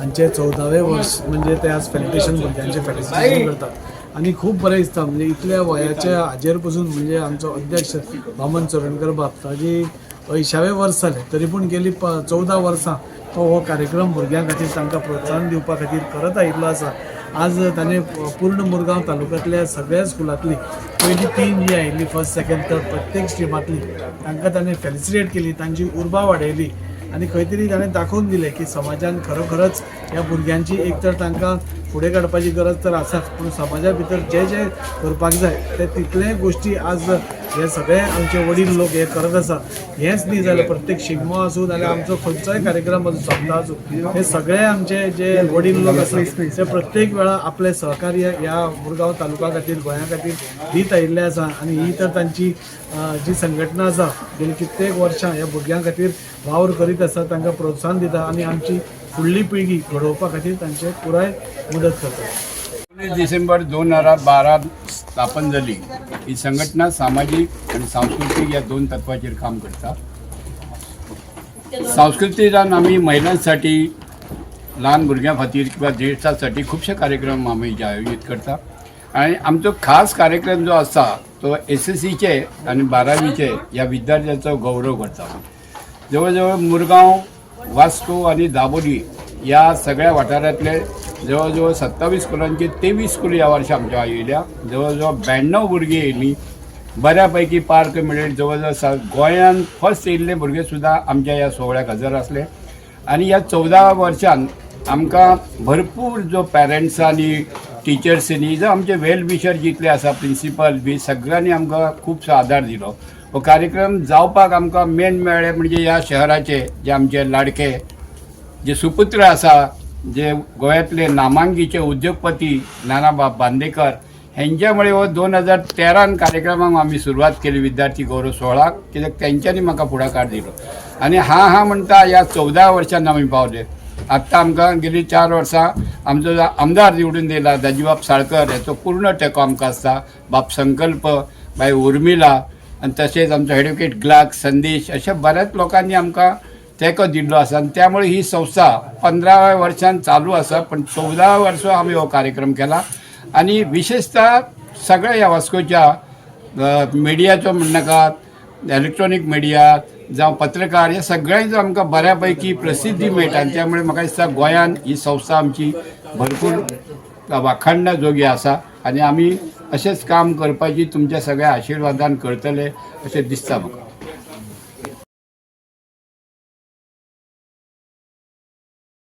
हांचे 14वें वर्स म्हणजे ते आज फेलिटेशन, भुरग्यांचें फेलिसिटेशन करतात आनी खूब बरें दिसता. म्हणजे इतल्या वयाच्या हाजेर पसून, म्हणजे आमचो अध्यक्ष वामन चोरणकर बाब, ताजी 80वें वर्स जालें, तरी पूण गेली 14 वर्सां तो हो कार्यक्रम भुरग्यां खातीर, तांकां प्रोत्साहन दिवपा खातीर करत आयिल्लो आसा. आज ताणें पूर्ण मुरगांव तालुक्यांतल्या सगळ्या स्कुलांतली पयली तीन जी आयिल्ली, फर्स्ट, सेकंड, थर्ड, प्रत्येक स्ट्रिमांतली, तांकां ताणें फेलिसिटेट केली, तांची उर्बा वाडयली आनी खंय तरी ताणें दाखोवन दिलें की समाजान खरोखरच ह्या भुरग्यांची एक तर तांकां फुडें काडपाची गरज तर आसाच, पूण समाजा भितर जे जे करपाक जाय ते तितले गोश्टी आज हे सगळे आमचे वडील लोक हे करत आसा. हेंच न्ही जाल्यार प्रत्येक शिगमो आसूं, जाल्यार आमचो खंयचोय कार्यक्रम आसूं, सप्ता आसूं, हे सगळे आमचे जे वडील लोक आसा ते प्रत्येक वेळा आपले सहकार्य ह्या मुरगांव तालुका खातीर, गोंया खातीर दीत आयिल्ले आसा. आनी ही तर तांची जी संघटना आसा, गेली कित्येक वर्सां ह्या भुरग्यां खातीर वावर करीत आसा, तांकां प्रोत्साहन दिता आनी आमची फुडली पिळगी घडोवपा खातीर तांचे पुराय मदत करता. 19 डिसेंबर 2012 स्थापन जाली ही संघटना सामाजीक आणि सांस्कृतीक या दोन तत्वाचेर काम करता. सांस्कृतिकान आमी महिलांसाठी, ल्हान भुरग्यां खातीर किंवा ज्येश्ठांसाठी खुबशे कार्यक्रम आमी जे आयोजीत करता आणि आमचो खास कार्यक्रम जो आसा तो एसएससीचे आनी 12वीचे ह्या विद्यार्थ्यांचो गौरव करता. जवळ जवळ मुरगांव, वास्को आनी दाबोली ह्या सगळ्या वाठारांतले जवळ जवळ 27 स्कुलांची 23 स्कूल ह्या वर्षा आमच्या येयल्या. जवळ जवळ 92 भुरगीं येयलीं. बऱ्यापैकी पार्क मेळ्ळे. जवळ जवळ गोंयान फर्स्ट येयल्ले भुरगे सुद्दां आमच्या ह्या सुवाळ्याक हजर आसले. आनी ह्या 14 वर्षान आमकां भरपूर जो पॅरंट्सांनी, टिचर्सांनी, जो आमचे वेल विशर जितले आसा, प्रिंसिपल बी, सगळ्यांनी आमकां खुबसो आदार दिलो. हो कार्यक्रम जावपाक आमकां मेन मेळ्ळें म्हणजे ह्या शहराचे जे आमचे लाडके जे सुपुत्र आसा, जे गोंयांतले नामांकीचे उद्योगपती नानाबाब बांदेकर, हेंच्यामुळे हो 2013न कार्यक्रमाक आमी सुरवात केली, विद्यार्थी गौरव सोहळाक, कित्याक तेंच्यांनी म्हाका फुडाकार दिलो. आनी हा हा म्हणटा ह्या 14 वर्षांनी आमी पावले. आत्तां आमकां गेली 4 वर्सां आमचो जो आमदार निवडून दिला दाजीबाब साळकर, हेचो पूर्ण तेंको आमकां आसता. बाब संकल्प, बाय उर्मिला आनी तशेंच आमचो एडवोकेट ग्लाक संदेश, अशा बऱ्याच लोकांनी आमकां तेंको दिल्लो आसा. आनी त्यामुळे ही संस्था 15व्या वर्षान चालू आसा, पण 14 वर्सां आमी हो कार्यक्रम केला. आनी विशेषतः सगळ्या ह्या वास्कोच्या मिडियाचो म्हणनाकात, इलेक्ट्रॉनीक मिडिया जावं पत्रकार, ह्या सगळ्यांचो आमकां बऱ्या पैकी प्रसिद्धी मेळटा. आनी त्यामुळे म्हाका दिसता गोंयान ही संस्था आमची भरपूर वाखाणण्या जोगी आसा आनी आमी अशेंच काम करपाची तुमच्या सगळ्या आशिर्वादान करतले अशें दिसता म्हाका.